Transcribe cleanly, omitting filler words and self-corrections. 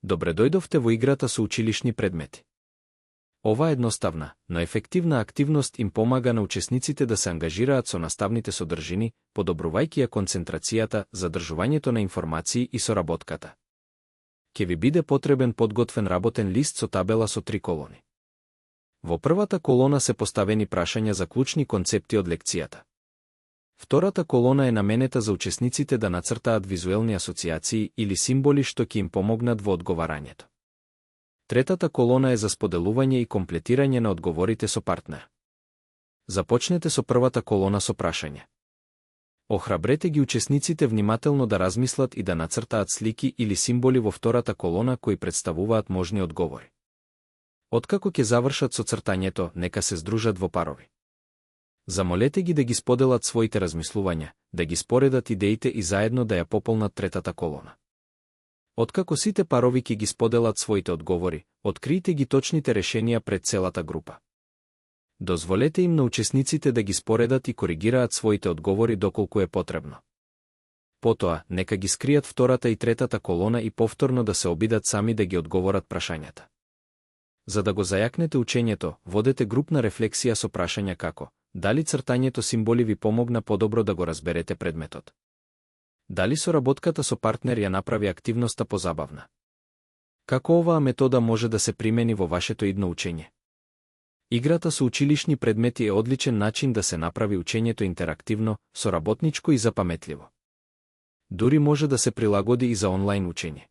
Добре дојдовте во играта со училишни предмети. Ова едноставна, но ефективна активност им помага на учесниците да се ангажираат со наставните содржини, подобрувајќи ја концентрацијата, задржувањето на информации и соработката. Ке ви биде потребен подготвен работен лист со табела со 3 колони. Во првата колона се поставени прашања за клучни концепти од лекцијата. Втората колона е наменета за учесниците да нацртаат визуелни асоциации или символи што ќе им помогнат во одговарањето. Третата колона е за споделување и комплетирање на одговорите со партнер. Започнете со првата колона со прашање. Охрабрете ги учесниците внимателно да размислат и да нацртаат слики или символи во втората колона кои представуваат можни одговори. Откако ќе завршат со цртањето, нека се здружат во парови. Замолете ги да ги споделат своите размислувања, да ги споредат идеите и заедно да ја пополнат третата колона. Откако сите парови ќе ги споделат своите одговори, откриите ги точните решенија пред целата група. Дозволете им на учесниците да ги споредат и коригираат своите одговори доколку е потребно. Потоа, нека ги скријат втората и третата колона и повторно да се обидат сами да ги одговорат прашањата. За да го зајакнете учењето, водете групна рефлексија со прашања како: дали цртањето символи ви помогна подобро да го разберете предметот? Дали соработката со партнер ја направи активноста позабавна? Како оваа метода може да се примени во вашето идно учење? Играта со училишни предмети е одличен начин да се направи учењето интерактивно, соработничко и запаметливо. Дури може да се прилагоди и за онлайн учење.